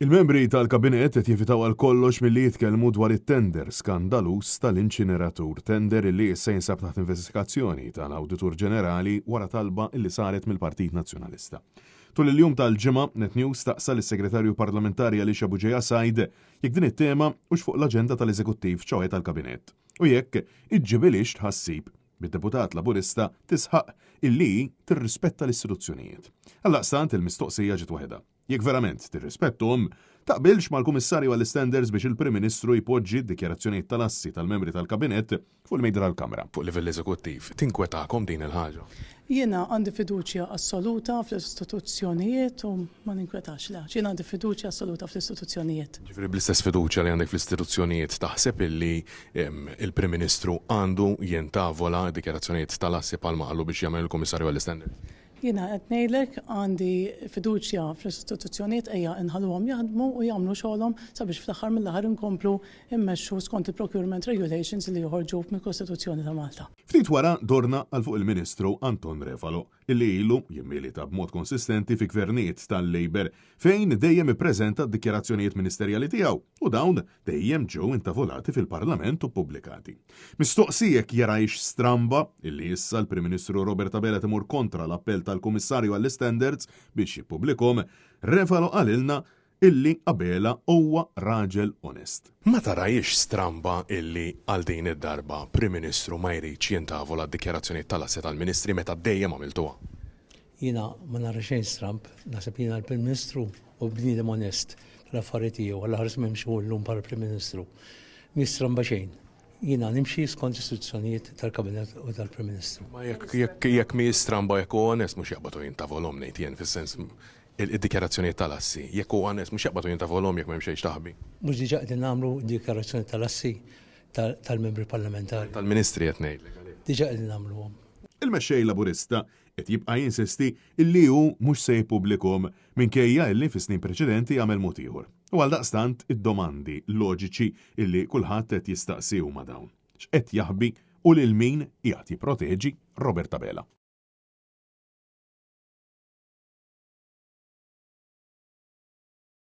Il-membri tal-Kabinett qed jevitaw għal kollox milli jitkellmu dwar it-tender skandaluż tal-inċineratur, tender illi issa jinsab taħt investigazzjoni tal-Awditur Ġenerali wara talba illi saret mill-Partit Nazzjonalista. Tul il-jum tal-Ġimgħa, Net News staqsa lis-Segretarju Parlamentari Alicia Bugeja Said jekk din it-tema hux fuq l-aġenda tal-Eżekuttiv ċoe tal-Kabinett u jekk iġġibilhiex tħassib, bid-deputat Laburista tisħaq illi hi tirrispetta l-istituzzjonijiet. Għaldaqstant il-mistoqsija ġiet waħedha. Jekk verament tirrispetthom, taqbilx mal-Kummissarju għall-Istandards biex il-Prim Ministru jpoġġi d-dikjarazzjonijiet tal-assi tal-membri tal-Kabinett fuq il-mejda tal-Kamra? Fuq livell eżekuttiv, tinkwetakom din il-ħaġa? Jiena għandi fiduċja assoluta fl-istituzzjonijiet u ma ninkwetax, le, għax jiena għandi fiduċja assoluta fl-istituzzjonijiet. Jiġifieri bl-istess fiduċja li għandek fl-istituzzjonijiet taħseb illi l-Prim Ministru għandu jintavola d-dikjarazzjonijiet tal-assi bħalma qallu biex jagħmel il-Kummissarju għall-Istandards? Jiena qed ngħidlek għandi fiduċja fl-istituzzjonijiet ejja nħalluhom jaħdmu u jagħmlu xogħolhom sabiex fl-aħħar mill-aħħar inkomplu mmexxu skont il-procurement regulations li joħorġu mill-Kostituzzjoni ta' Malta. Ftit wara dorna għal fuq il-Ministru Anton Refalo illi ilu jimmilita b'mod konsistenti fi gvernijiet tal-Labour fejn dejjem ippreżenta d-dikjarazzjonijiet ministerjali tiegħu u dawn dejjem ġew intavolati fil-Parlament u ppubblikati. Mistoqsi jekk jarahiex stramba illi issa l-Prim Ministru Robert Abela timur kontra l-appell tal-Kummissarju għall-Istandards biex jippubblikhom, Refalo qalilna illi Abela huwa raġel onest. Ma tarahiex stramba illi għal din id-darba Prim Ministru ma jridx jintavola d-dikjarazzjonijiet tal-assi tal-Ministri meta dejjem għamiltuha? Jiena ma nara xejn stramb, naħseb jiena l-Prim Ministru hu bniedem onest fl-affari tiegħu, Alla ħares m'hemmx hu llum bħala Prim Ministru. Mhi stramba xejn. Jiena nimxi skont l-istruzzjonijiet tal-Kabinett u tal-Prim Ministru. Ma jekk jekk jekk mhijiex stramba jekk hu onest mhux jaqbad u jintavolhom ngħid jien fis-sens id-dikjarazzjonijiet tal-assi. Jekk hu onest mhux jaqbad u jintavolhom jekk m'hemm xejn x'taħbi. Mhux diġà qegħdin nagħmlu dikjarazzjoni tal-assi tal-membri parlamentari? Tal-Ministri qed ngħidlek għalih. Diġà qegħdin nagħmluhom. Il-Mexxej Laburista Qed jibqa' jinsisti illi hu mhux se jippubblikhom minkejja illi fis-snin preċedenti għamel mod ieħor. U għaldaqstant id-domandi loġiċi illi kulħadd qed jistaqsi huma dawn. X'qed jaħbi u lil min qiegħed jipproteġi Robert Abela?